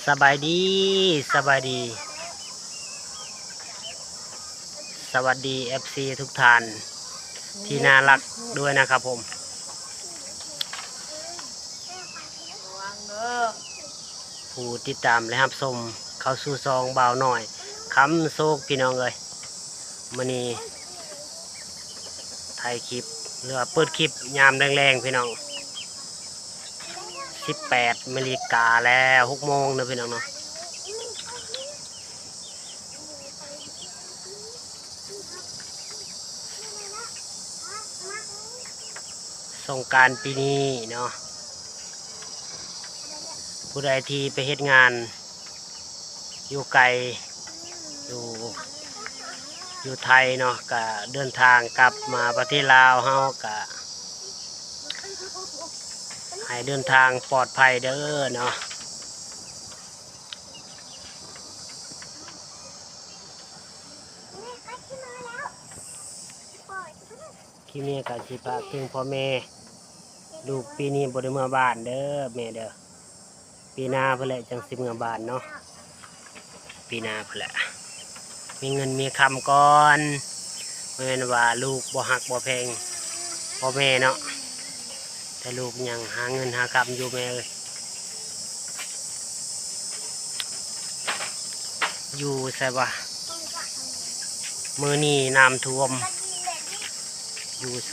ສະບາຍດີ ສະບາຍດີ ສະຫວັດດີ ເອັຟຊີ ທຸກທ່ານທີ່ໜ້າຮັກດ້ວຍນະຄັບຜົມ ຜູ້ຕິດຕາມ ແລະ ຮັບຊົມເຂົ້າສູ່ຊ່ອງບ່າວນ້ອຍຄຳໂຊກ ພີ່ນ້ອງເອີຍ. ມື້ນີ້ຖ່າຍຄລິບ ຫຼືວ່າເປີດຄລິບຍາມແລງໆ ພີ່ນ້ອງ ສິບແປດນາລິກາແລ້ວ ຫົກໂມງເນາະ ພີ່ນ້ອງເນາະ. ສົງການປີນີ້ເນາະ ຜູ້ໃດທີ່ໄປເຮັດງານຢູ່ໄກ ຢູ່ ຢູ່ໄທເນາະ ກະເດີນທາງກັບມາປະເທດລາວເຮົາ ກະໃຫ້ເດີນທາງປອດໄພເດີເນາະ. ຄລິບນີ້ກະຊິຝາກເຖິງພໍ່ແມ່ ລູກປີນີ້ບໍ່ໄດ້ເມືອບ້ານເດີແມ່ເດີ. ປີໜ້າພຸ້ນແຫຼະຈັ່ງຊິເມືອບ້ານເນາະ ປີໜ້າພຸ້ນແຫຼະ ມີເງິນມີຄຳກ່ອນ. ບໍ່ແມ່ນວ່າລູກບໍ່ຮັກບໍ່ແພງພໍ່ແມ່ເນາະ ແຕ່ລູກຍັງຫາເງິນຫາຄຳຢູ່ແມ່ເອີຍ. ຢູ່ໃສວະ? ມື້ນີ້ນ້ຳຖ້ວມ. ຢູ່ໃສ?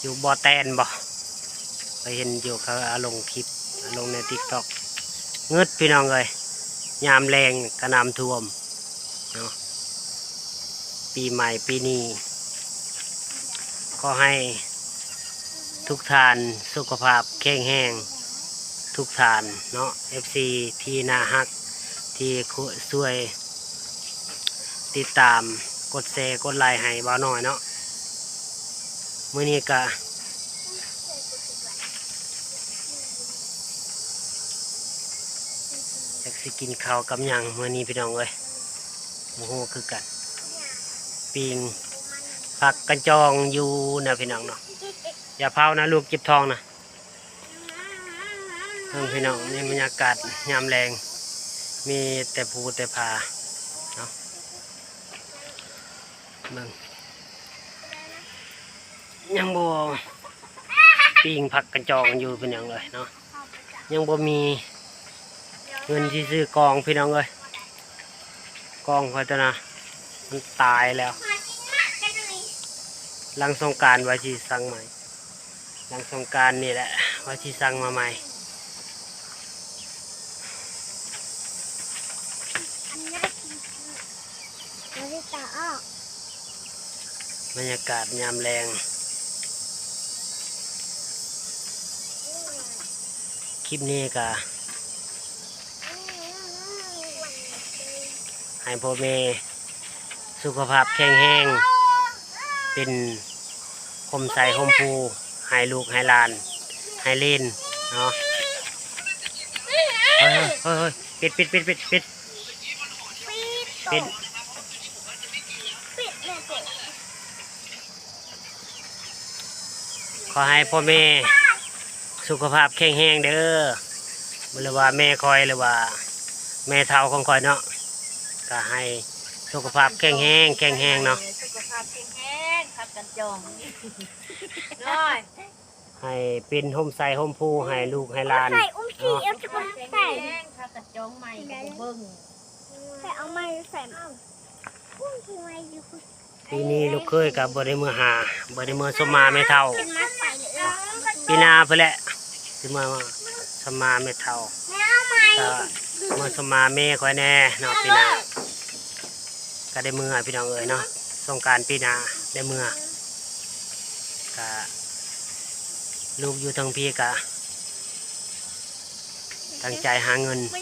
ຢູ່ບໍ່ແຕນບໍ່? ໄປເຫັນຢູ່ເຂົາເອົາລົງຄລິບ ເອົາລົງໃນຕິກຕັອກ. ງຶດ ພີ່ນ້ອງເອີຍ ຍາມແລງກະນ້ຳຖ້ວມເນາະ. ປີໃໝ່ປີນີ້ ຂໍໃຫ້ທຸກທ່ານສຸຂະພາບແຂງແຮງທຸກທ່ານເນາະ ເອັຟຊີ ທີ່ໜ້າຮັກ ທີ່ຊ່ວຍຕິດຕາມ ກົດແຊ ກົດໄລໃຫ້ບ່າວນ້ອຍເນາະ. ມື້ນີ້ກະ ຈັກຊິກິນເຂົ້າກັບຫຍັງມື້ນີ້ ພີ່ນ້ອງເອີຍ ບໍ່ຮູ້ຄືກັນ. ປີ້ງຜັກກະຈອງຢູ່ນະ ພີ່ນ້ອງເນາະ. ຢ່າເຜົານະ ລູກເຈັບທ້ອງນະ. ເບິ່ງ ພີ່ນ້ອງ ນີ້ບັນຍາກາດຍາມແລງ ມີແຕ່ພູແຕ່ຜາເນາະ. ເບິ່ງ ຍັງບໍ່ ປີ້ງຜັກກະຈອງຢູ່ ພີ່ນ້ອງເອີຍເນາະ. ຍັງບໍ່ມີເງິນຊິຊື້ກ້ອງ ພີ່ນ້ອງເອີຍ. ກ້ອງຂ້ອຍຕົວນະ ມັນຕາຍແລ້ວ. ຫຼັງສົງການວ່າຊິສັ່ງໃໝ່. ຫຼັງສົງການນີ້ແຫຼະ ວ່າຊິສັ່ງມາໃໝ່. ບັນຍາກາດຍາມແລງ ຄລິບນີ້ກະໃຫ້ພໍ່ແມ່ ສຸຂະພາບແຂງແຮງ ເປັນຮົ່ມໄຊຮົ່ມພູໃຫ້ລູກໃຫ້ຫຼານ ໃຫ້ເລນເນາະ. ເຮີ້ຍ ເຮີ້ຍ ເຮີ້ຍ ປິດ ປິດ ປິດ ປິດ ປິດ ປິດ. ຂໍໃຫ້ພໍ່ແມ່ສຸຂະພາບແຂງແຮງເດີ ຫຼືວ່າແມ່ຂ້ອຍ ຫຼືວ່າແມ່ເຖົ້າຂອງຂ້ອຍເນາະ ກະໃຫ້ສຸຂະພາບແຂງແຮງ ແຂງແຮງເນາະ ສຸຂະພາບແຂງແຮງ ພັກກັນຈອງ ນ້ອຍ ໃຫ້ເປັນຮົ່ມໄຊຮົ່ມພູໃຫ້ລູກໃຫ້ຫຼານ ໃສ່ອຸ້ມຂີ້ ເນາະ ເອົາ ສຸຂະພາບແຂງແຮງ ພັກກັນຈອງໃໝ່ ກະບໍ່ເບິ່ງ ໃສ່ເອົາໃໝ່ ໃສ່ ອຸ້ມຂີ້ໃໝ່ຢູ່. ປີນີ້ລູກເຂີຍກະບໍ່ໄດ້ເມືອຫາ ບໍ່ໄດ້ເມືອຊົມມາແມ່ເຖົ້າ. ປີໜ້າພຸ້ນແຫຼະ ຊິເມືອຊົມມາແມ່ເຖົ້າ ກະເມືອຊົມມາແມ່ຂ້ອຍແດ່ເນາະ. ປີໜ້າກະໄດ້ເມືອ ພີ່ນ້ອງເອີຍເນາະ ສົງການປີໜ້າໄດ້ເມືອ. ກະລູກຢູ່ທາງພີ້ກະຕັ້ງໃຈຫາເງິນ ເ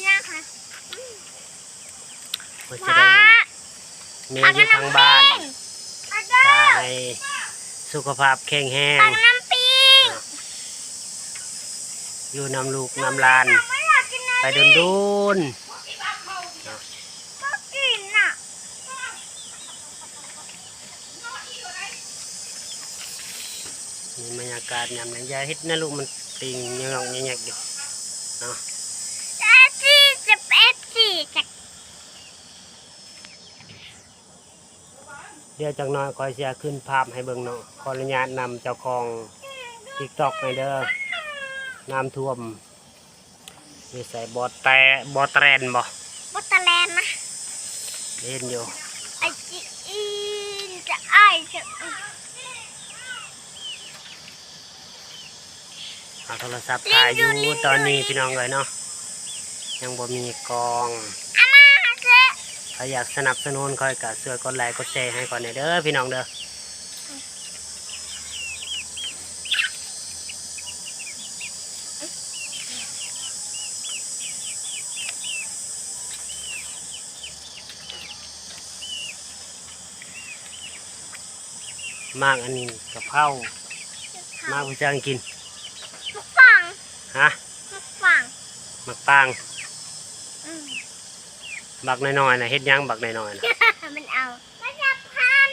ພື່ອຈະໄດ້ເງິນ. ແມ່ຢູ່ທາງບ້ານກະໃຫ້ສຸຂະພາບແຂງແຮງ ຢູ່ນຳລູກນຳຫຼານໄປດົນໆ. ນີ້ບັນຍາກາດຍາມແລງ ຢ່າເຮັດນະລູກ ມັນຕີງຍອກໆແຍກໆຢູ່ເນາະ. ສີ່ສິບເອັດ ດຽວຈັກໜ້ອຍຂ້ອຍຊິຂຶ້ນພາບໃຫ້ເບິ່ງເນາະ. ຂໍອະນຸຍາດນຳເຈົ້າຂອງຕິກຕັອກແດ່ເດີ. ນ້ຳຖ້ວມຢູ່ໃສ? ບໍ່ແຕ ບໍ່ແຕນບໍ່? ບໍ່ແຕນນະ. ເຫັນຢູ່. ໄອຈີນຈະອ້າຍຈະ ເອົາໂທລະສັບຖ່າຍຢູ່ຕອນນີ້ພີ່ນ້ອງເອີຍເນາະ, ຍັງບໍ່ມີກ້ອງ. ຖ້າຢາກສະໜັບສະໜູນຂ້ອຍກະຊ່ວຍກົດໄລກົດແຊໃຫ້ຂ້ອຍແດ່ເດີພີ່ນ້ອງເດີ. ໝາກອັນນີ້ກະເພົາ. ໝາກ ໝາກພິສັງກິນ ໝາກຝາງ. ຮະ? ໝາກຝາງ. ໝາກຝາງ. ອືມ. ບັກນ້ອຍໆນະ ເຮັດຫຍັງບັກນ້ອຍໆນະ? ມັນເອົາ ມັນຢາກພັນ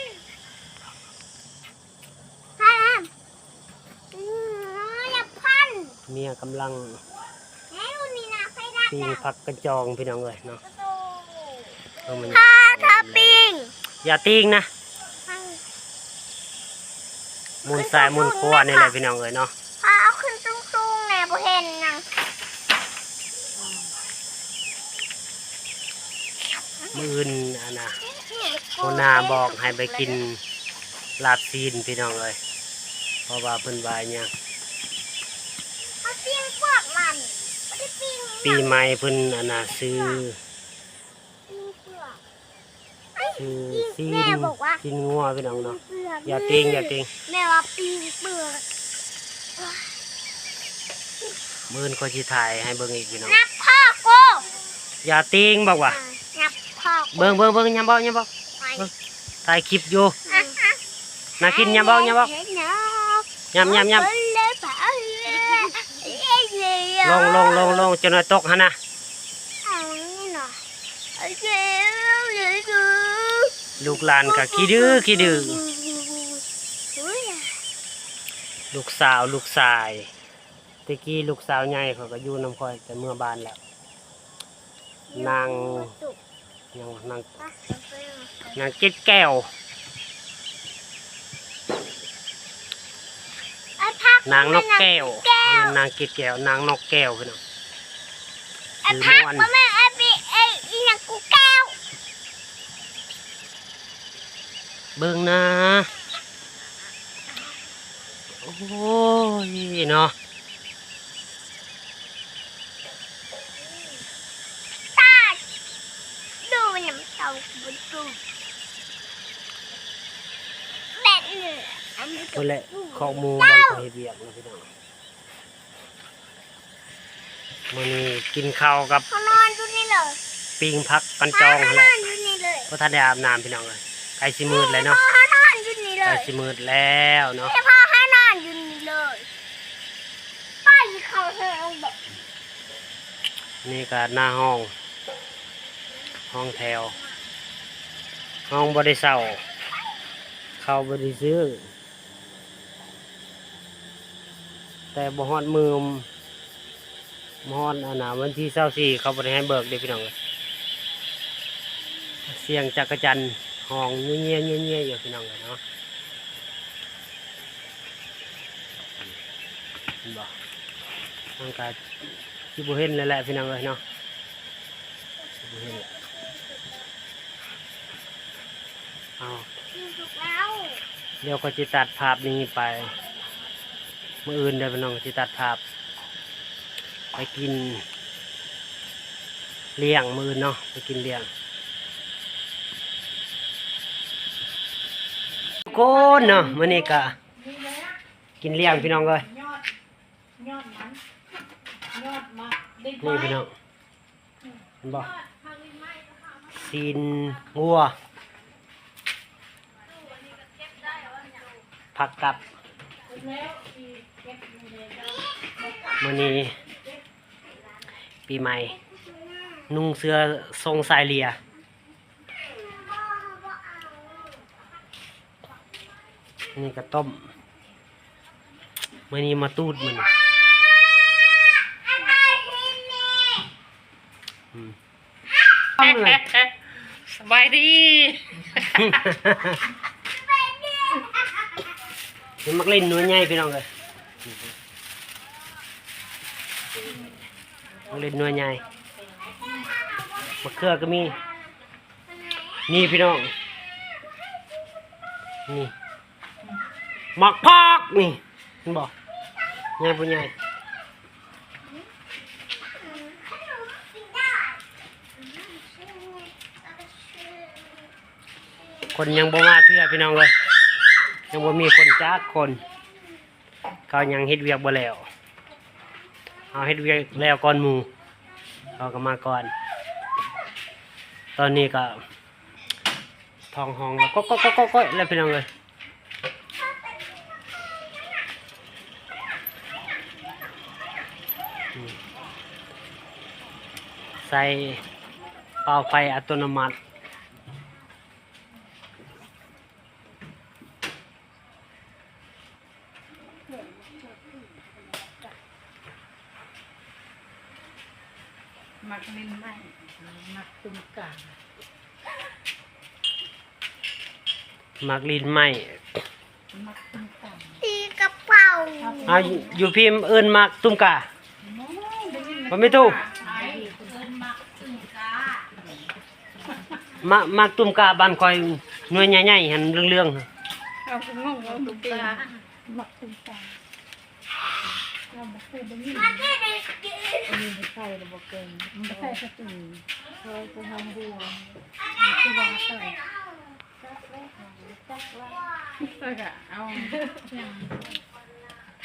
ພັນ. ອືມ ຢາກພັນ. ເມຍກຳລັງ ແມ່ນ ນີ້ນະ ໄຟດັບ ປີ້ງ ແລ້ວ ຜັກກະຈອງພີ່ນ້ອງເອີຍເນາະ. ໂອ້ໂຫ ເອີ ມັນ ພາທາປີ້ງ. ຢ່າຕີງນະ. ໝູນຊ້າຍໝູນຂວານີ້ແຫຼະພີ່ນ້ອງເອີຍເນາະ. ພາເອົາຂຶ້ນສູງໆແດ່ ບໍ່ເຫັນຫຍັງ. ມື້ອື່ນອັນນະ ຫົວໜ້າບອກໃຫ້ໄປກິນລາບຊີ້ນພີ່ນ້ອງເອີຍ, ເພາະວ່າເພິ່ນວ່າຫຍັງ ເຂົາປີ້ງພວກມັນ ບໍ່ໄດ້ປີ້ງ ປີໃໝ່ເພິ່ນອັນນະ ຊື້ ຊື້ຊີ້ນ ຊີ້ນງົວພີ່ນ້ອງເນາະ. ຢ່າຕີງ ຢ່າຕີງ. ແມ່ວ່າປີ້ງເປືອກ. ມື້ອື່ນຂ້ອຍຊິຖ່າຍໃຫ້ເບິ່ງອີກພີ່ນ້ອງ. ນັບພໍ່ກູ. ຢ່າຕີງ ບອກວ່າ ນັບພໍ່ກູ. ເບິ່ງ ເບິ່ງ ເບິ່ງ ຍາມບໍ່ ຍາມບໍ່ ເບິ່ງ ຖ່າຍຄລິບຢູ່. ນາກິນ ຍາມບໍ່ ຍາມບໍ່ ຍາມ ຍາມ ຍາມ. ລົງ ລົງ ລົງ ລົງ ຈົນວ່າຕົກຫັ້ນນະ. ລູກຫຼານກະຂີ້ດື້ ຂີ້ດື້. ລູກສາວ ລູກຊາຍ ແຕ່ກີ້ລູກສາວໃຫຍ່ເຂົາກະຢູ່ນຳຂ້ອຍ ແຕ່ເມືອບ້ານແລ້ວ. ນາງ ຫຍັງ ນາງ ນາງເກັດແກ້ວ. ນາງນົກແກ້ວ ນາງເກັດແກ້ວ ນາງນົກແກ້ວພີ່ນ້ອງ. ໄອ້ພັກ ບໍ່ແມ່ນ ໄອ້ບີ ໄອ້ອີຫຍັງກູແກ້ວ. ເບິ່ງນະ ໂອ້ຍເນາະ. ຕາຍ ດູນຳເຕົາ ບໍ່ດູ ແບບນີ້ ອັນນີ້ ພຸ້ນແຫຼະ ຄອກໝູບ່ອນເຂົາເຮັດວຽກນະພີ່ນ້ອງ. ມື້ນີ້ກິນເຂົ້າກັບ ເຮົານອນຢູ່ນີ້ເລີຍ ປີ້ງຜັກກັນຈອງຫັ້ນແຫຼະ. ເຮົານອນຢູ່ນີ້ເລີຍ ບໍ່ທັນໄດ້ອາບນ້ຳພີ່ນ້ອງເອີຍ. ໃກ້ຊິມືດແລ້ວເນາະ ເຮົານອນຢູ່ນີ້ເລີຍ ໃກ້ຊິມືດແລ້ວເນາະ. ເຮົານອນຢູ່ນີ້ເລີຍ ໄປເຂົ້າຫ້ອງບໍ່. ນີ້ກະໜ້າຫ້ອງ ຫ້ອງແຖວ ຫ້ອງບໍ່ໄດ້ເຊົ່າ ເຂົ້າບໍ່ໄດ້ຊື້. ແຕ່ບໍ່ຮອດມື້ ບໍ່ຮອດອັນນະ ວັນທີຊາວສີ່ ເຂົາບໍ່ໄດ້ໃຫ້ເບີກເດ້ພີ່ນ້ອງເອີຍ. ສຽງຈັກກະຈັນຮ້ອງເຍຍໆໆຢູ່ພີ່ນ້ອງເອີຍເນາະ. ເຫັນບໍ່? ມັນກະຊິບໍ່ເຫັນແລ້ວແຫຼະພີ່ນ້ອງເອີຍເນາະ. ເອົາ ດຽວຂ້ອຍຊິຕັດພາບນີ້ໄປ ມື້ອື່ນເດີພີ່ນ້ອງ ຊິຕັດພາບໄປກິນລ້ຽງມື້ອື່ນເນາະ ໄປກິນລ້ຽງ. ທຸກຄົນເນາະ ມື້ນີ້ກະກິນລ້ຽງພີ່ນ້ອງເອີຍ. ນີ້ພີ່ນ້ອງ ເຫັນບໍ່? ຊີ້ນງົວ ຜັກກັບ. ມື້ນີ້ປີໃໝ່ ນຸ່ງເສື້ອຊົງສາຍເລຍ. ນີ້ກະຕົ້ມ ມື້ນີ້ມາຕູດມື້ນີ້. ອືມ ສະບາຍດີ. ນີ້ໝາກຫຼິ້ນໜ່ວຍໃຫຍ່ພີ່ນ້ອງເອີຍ ໝາກຫຼິ້ນໜ່ວຍໃຫຍ່ ໝາກເຂືອກໍມີ ນີ້ພີ່ນ້ອງ ນີ້ໝາກຜັກນີ້ ເຫັນບໍ່ ໃຫຍ່ບໍ່ໃຫຍ່. ຄົນຍັງບໍ່ມາເທື່ອພີ່ນ້ອງເອີຍ ຍັງບໍ່ມີຄົນຈັກຄົນ ເຂົາຍັງເຮັດວຽກບໍ່ແລ້ວ ເຮົາເຮັດວຽກແລ້ວກ່ອນໝູ່ ເຂົາກໍມາກ່ອນ ຕອນນີ້ກໍ ທ້ອງຮ້ອງແລ້ວ ກໍ ກໍ ກໍ ກໍ ກໍ ແລ້ວພີ່ນ້ອງເອີຍ ໃສ່ເປົ່າໄຟອັດຕະໂນມັດ. ໝາກຫຼິ້ນໄມ້ ໝາກຕຸ່ມກາ ໝາກຫຼິ້ນໄມ້ ໝາກຕຸ່ມກາ ຕີກະເປົາ ອ່າ ຢູ່ພີ້ເອີ້ນໝາກຕຸ່ມກາ ບໍ່ມີຕູ້ ເອີ້ນໝາກຕຸ່ມກາ. ໝາກ ໝາກຕຸ່ມກາບ້ານຂ້ອຍໜ່ວຍໃຫຍ່ໆ ຫັ້ນເຫຼືອງໆ ເຮົາກໍງົງວ່າຕຸ່ມກາ ໝາກຕຸ່ມກາ ເຮົາບໍ່ເຄີຍໄດ້ຍິນ ອັນນີ້ບໍ່ໃສ່ລະບໍ່ເກັ່ງ ມັນບໍ່ໃສ່ສະຕູ ເຄີຍໄປເຮົາຮູ້ວ່າມັນຄືວ່າໃສ່ ຈັກແລ້ວ ຈັກວ່າ ແລ້ວກໍເອົາຫຍັງ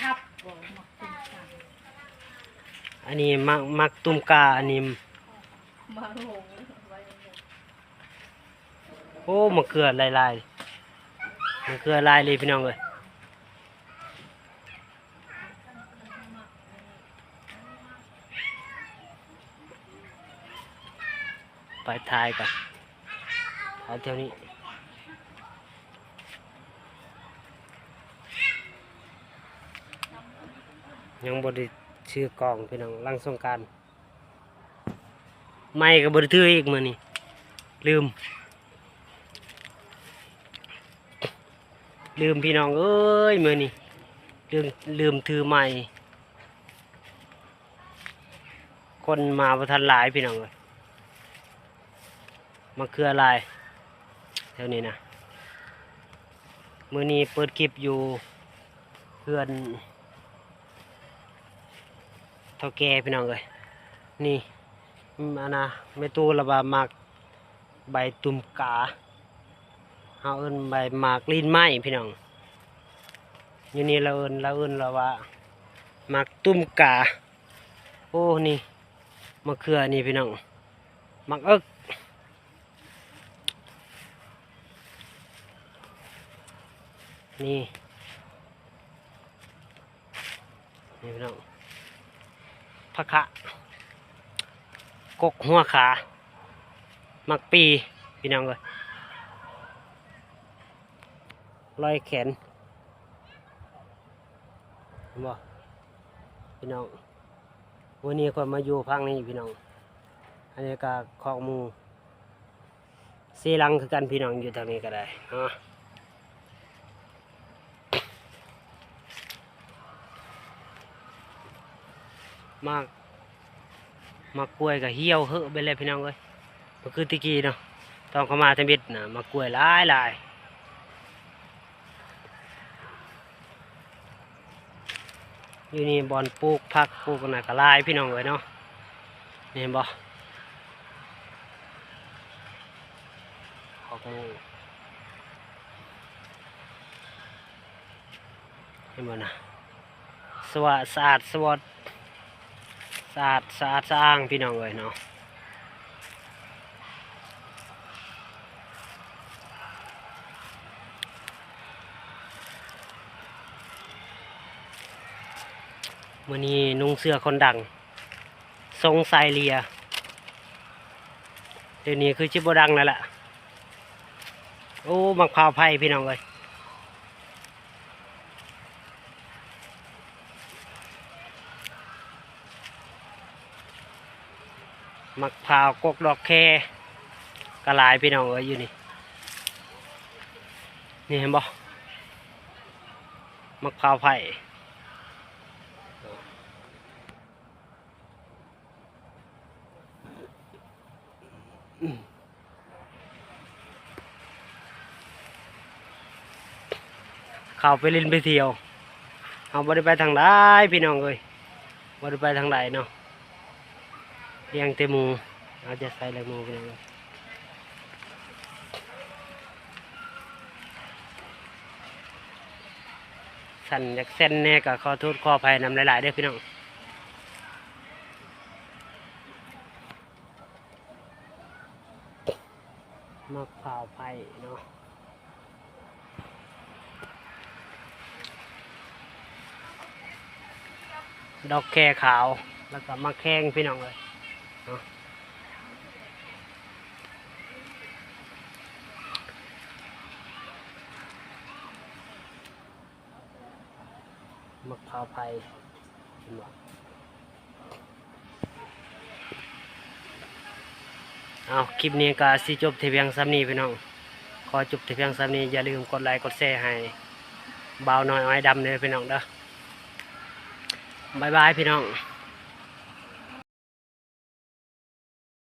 ທັບບໍ່ ໝາກຕຸ່ມກາ ອັນນີ້ໝາກ ໝາກຕຸ່ມກາ ອັນນີ້ ໂອ້ ມະເຂືອຫຼາຍໆ ມະເຂືອຫຼາຍເລີຍພີ່ນ້ອງເອີຍ ໄປຖ່າຍກ່ອນ ຖ່າຍແຖວນີ້ ຍັງບໍ່ໄດ້ຊື້ກ້ອງພີ່ນ້ອງ ຫຼັງສົງການ. ໄມ້ກໍບໍ່ໄດ້ຖືອີກມື້ນີ້ ລືມ ລືມພີ່ນ້ອງເອີຍ ມື້ນີ້ ລືມ ລືມຖືໄມ້ ຄົນມາບໍ່ທັນຫຼາຍພີ່ນ້ອງເອີຍ ມະເຂືອຫຼາຍແຖວນີ້ນະ ມື້ນີ້ເປີດຄລິບຢູ່ເຮືອນ ເຖົ້າແກ່ພີ່ນ້ອງເອີຍ ນີ້ ອືມ ອັນນະ ແມ່ຕູ້ລາວວ່າໝາກໃບຕຸ່ມກາ ເຮົາເອີ້ນໃບໝາກລີ້ນໄມ້ພີ່ນ້ອງ ຢູ່ນີ້ລາວເອີ້ນ ລາວເອີ້ນລາວວ່າໝາກຕຸ່ມກາ ໂອ້ ນີ້ ມະເຂືອນີ້ພີ່ນ້ອງ ໝາກເອິກ ນີ້ ນີ້ພີ່ນ້ອງ ຜັກຂະ ກົກຫົວຂາ ໝາກປີ ພີ່ນ້ອງເອີຍ ລອຍແຂນ ເຫັນບໍ່ພີ່ນ້ອງ ມື້ນີ້ຂ້ອຍມາຢູ່ພັງນີ້ພີ່ນ້ອງ ອັນນີ້ກໍຄອກໝູ ເສຫຼັງຄືກັນພີ່ນ້ອງ ຢູ່ທາງນີ້ກໍໄດ້ເນາະ ໝາກ ໝາກກ້ວຍກໍຫ່ຽວເຫີໄປແລ້ວພີ່ນ້ອງເອີຍ ບໍ່ຄືແຕ່ກີ້ເນາະ ຕອນເຂົ້າມາທຳອິດນະ ໝາກກ້ວຍຫຼາຍໆ. ຢູ່ນີ້ບ່ອນປູກຜັກ ປູກອັນນັ້ນກໍຫຼາຍພີ່ນ້ອງເອີຍເນາະ ນີ້ເຫັນບໍ່ ຄອກໝູ ເຫັນບໍ່ນະ ສະຫວາດ ສະອາດ ສະຫວອດ ສະອາດ ສະອາດສະອ້າງພີ່ນ້ອງເອີຍເນາະ. ມື້ນີ້ນຸ່ງເສື້ອຄົນດັງ ຊົງສາຍເລຍ ດຽວນີ້ຄືຊິບໍ່ດັງແລ້ວລະ ໂອ້ ໝາກພ້າວໄຜ່ພີ່ນ້ອງເອີຍ. ໝາກພ້າວ ກົກດອກແຄ ກະຫຼາຍພີ່ນ້ອງເອີຍ ຢູ່ນີ້ ນີ້ເຫັນບໍ່ ໝາກພ້າວໄຜ່ ເຂົ້າໄປຫຼິ້ນໄປທ່ຽວ ເຮົາບໍ່ໄດ້ໄປທາງໃດພີ່ນ້ອງເອີຍ ບໍ່ໄດ້ໄປທາງໃດເນາະ ລ້ຽງແຕ່ໝູ ເອົາໃຈໃສ່ລ້ຽງໝູພີ່ນ້ອງເອີຍ. ສັ່ນຢາກແຊນແດ່ກໍຂໍໂທດຂໍອະໄພນຳຫຼາຍໆເດີພີ່ນ້ອງ. ໝາກພ້າວໄຜ່ເນາະ ດອກແຄຂາວ ແລ້ວກໍໝາກແຄງພີ່ນ້ອງເອີຍເນາະ. ໝາກພ້າວໄຜ່ ເຫັນບໍ່? ເອົາ ຄລິບນີ້ກໍຊິຈົບແຕ່ພຽງສ່ຳນີ້ພີ່ນ້ອງ ຂໍຈົບແຕ່ພຽງສ່ຳນີ້ ຢ່າລືມກົດໄລກົດແຊໃຫ້ບ່າວນ້ອຍອ້ອຍດຳເດີພີ່ນ້ອງເດີ. ບາຍບາຍພີ່ນ້ອງ.